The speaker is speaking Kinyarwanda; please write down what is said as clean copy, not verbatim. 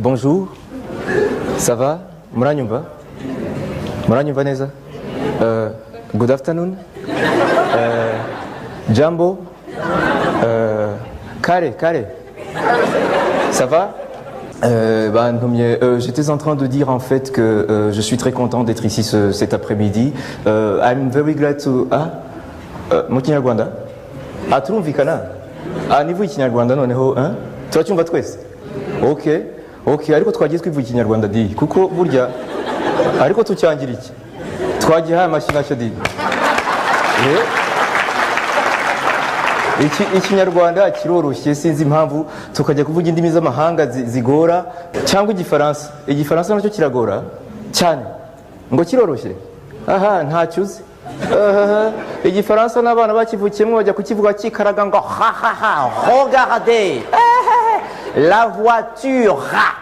Bonjour. Ça va? Muranyumva? Muranyumva neza? Good afternoon. Jambo. Kare, kare. Ça va? Bantumye, j'étais en train de dire en fait que je suis très content d'être ici cet après-midi. I'm very glad to. Ah, mu Kinyarwanda? Ah, turumvikana? Ah, nivuga Ikinyarwanda noneho, hein? Turacyumva twese? Ok, ariko twagiye twivuga Ikinyarwanda di, kuko burya ariko tucyangira iki? Twagihaye amashyi nacyo di. Eh? Ikinyarwanda kiroroshye, sinzi impamvu tukajya kuvuga indimi z'amahanga zigora, cyangwa Igifaransa. Igifaransa nacyo kiragora cyane, ngo kiroroshye. Aha ntacyo uzi. Aha, Igifaransa n'abana bakivukiyemo bajya kukivuga kikaraga ngo ha ha ha, regardez la voiture.